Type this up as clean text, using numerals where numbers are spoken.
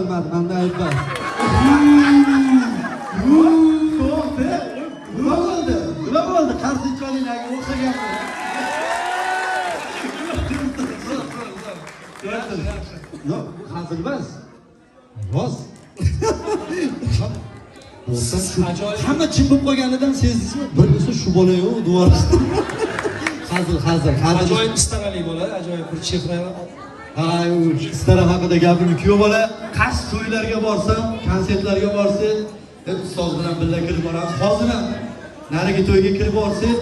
O'lmadi, manda ayb emas. To'xta. Nima bo'ldi? Nima bo'ldi? Qarsak chaling, agar o'xshagan. Yaxshi, yaxshi. Yo'q, bu hazil emas. Rost. Bo'lsa shu Ajoyib. Hamma jim bo'lib qolganidan sezdingizmi? Bir bo'lsa shu bola yo'q devor. Hazil, hazil, hazil. Ajoyib istarali bola, ajoyib bir chehra. Ha, u istara haqida gapim. Kuyov bola qaysi to'ylarga borsam, konsertlarga borsak, ustoz bilan birga kirib boramiz. Hozir ham narigi to'yga kirib borsak,